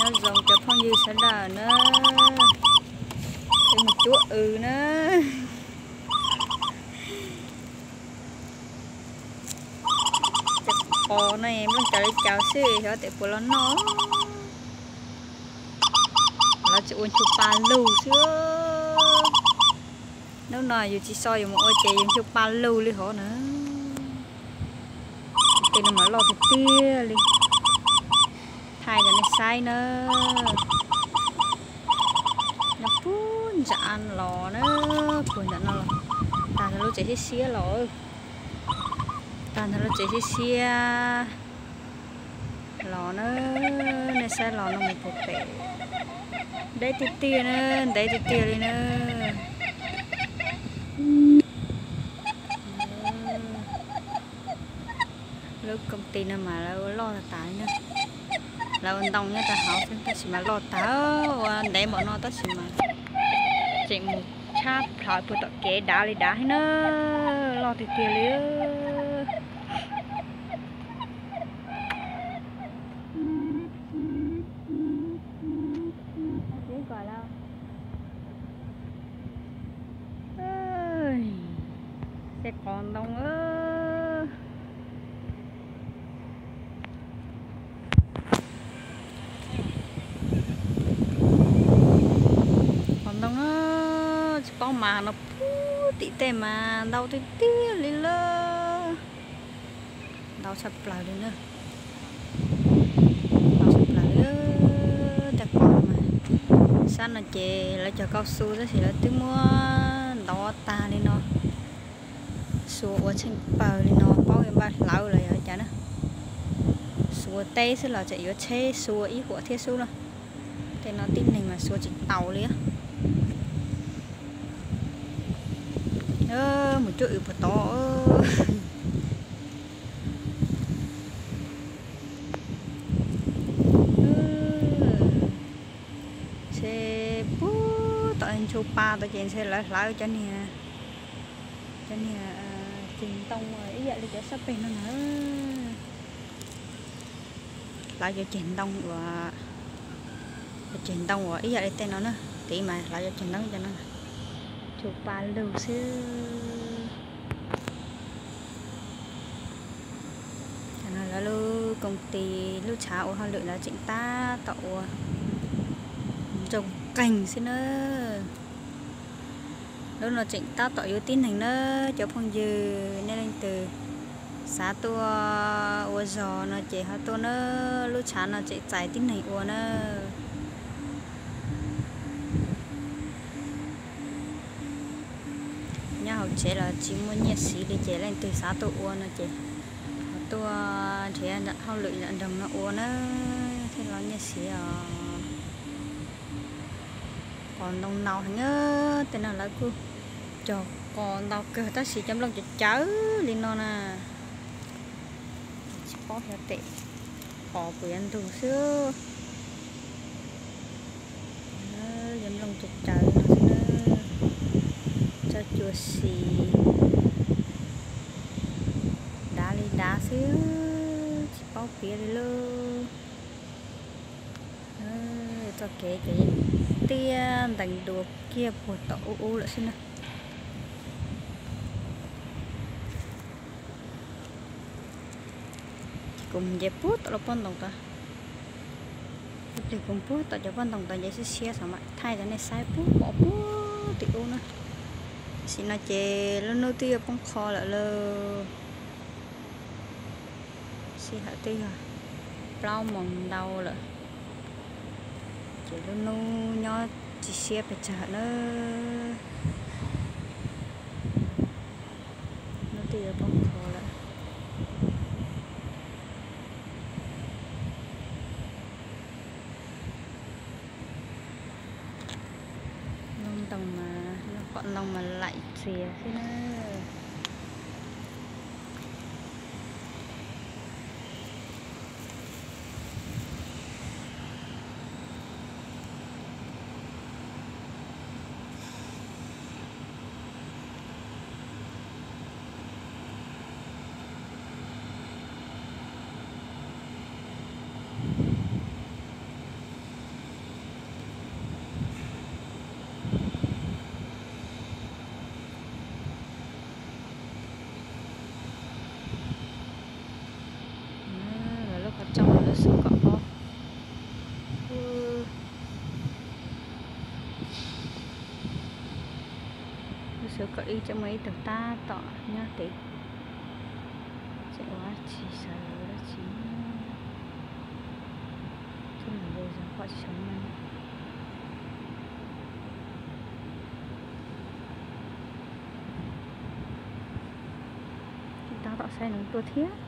Nyob zoo cov phooj ywg sawv daws na, peb mus cuab w na. Cov qos no nplooj caws li caws xwb xyov tes puas los noj. Lawv tseem ua nchuj pa lug xwb. Hnub no yus tsis so yus mus ua ces yus nchuj pa lug li hov na. Tej no mas loj tiag tiag li. Thaij rau nej saib na. Nyob puag nram no los na, puag nram no los, tag nrho lub tsev siab siab los, tag nrho lub tsev siab siab los na. Nej saib los no mus puag pem, deb tiag tiag na, ntev tiag tiag li na. Lub koom ti no mas lawv ua loj tas tas li na. Lawv ua ntoo nyob rau hauv xwb tab sis mas loj tag, ua ntev npaum no tab sis mas tseem mus tshab plhawv puag tom kev dav li dav thiab na. Loj tiag tiag li. Tej qos ntoo, qos ntoo na, tsis paub mas no puag tim tej mas ntau tiag tiag li lawm. Ntau tshaj plaws li na. Ntau tshaj plaws li tej qos mas. Sab no ces lawv cog cao su tab sis lawv twb muab ntov tag li no. Xua ua tsheej pawg li no paub yuav npaj hlawv los yog cas na. Xua teb xwb los tseem yuav tsheb xua ib huam thiab xwb na. Tej no tib neeg mas xua tsis taus li. Mus cuab w puag tod. Ntshe puag tom nchuj pa tod ces ntshe lawv hlawv cov niag, cov niag ceg ntoo ib yam li cov sab peg no na. Hlawv cov ceg ntoo uas, cov ceg ntoo uas ib yam li tej no na, tiv mas hlawv cov ceg ntoo cov no, nchuj pa lug xwb. Cov no lawv lub koom ti lub tshav ua hauj lwm lawv tseem tab tom ua ntsoog qeeg xwb na. Lub no tseem tab tom yuav tib neeg na, cov phooj ywg nej leej twg xav tuaj ua zog no ces ho tuaj na, lub tshav no tseem txais tib neeg ua na. Nyob hauv tsev los tsis muaj nyiaj siv li ces leej twg xav tuaj ua no ces ho tuaj nrhiav hauj lwm nram nroog no ua na thiaj los nyiaj siv os. Qos ntoo ntau heev, tej no lawv kuj cog qos ntau kawg tab sis cov nplooj cawv cawv li no na. Tsis paub xyov tes qos puas yuav ntug xwb. Cov nplooj cawv cawv no xwb na. Tso cua xis dav li dav xwb, tsis paub piav li lauj. Txoj kev ces tiaj ntees dua kiag puag tom ub ub lawm xwb na. Ces kuv mus nce puag tom lub pob ntoos tod. Ib pliag kuv mus puag tom cov pob ntoos tod nce siab siab xwb mas thaij rau nej saib puag pom puag tim ub na. Tam sim no ces lub hnub twb yuav poob qho lawm lauj. Sij hawm twb yog plaub moos ntau lawm, ces lub hnub nyob tsis siab pes tsawg na. Hnub twb yuav poob qho lawm. Lub ntoo mas, lub qos ntoo mas laim txias xwb na. Kom ob. Lub xyoo kaum ib tseem muaj ib tug tab tom nyob tid, tseem ua dab tsi, xav ua dab tsi. Tub los ze zog pom tsis tshua meej. Tab tom saib nws tuaj thiab.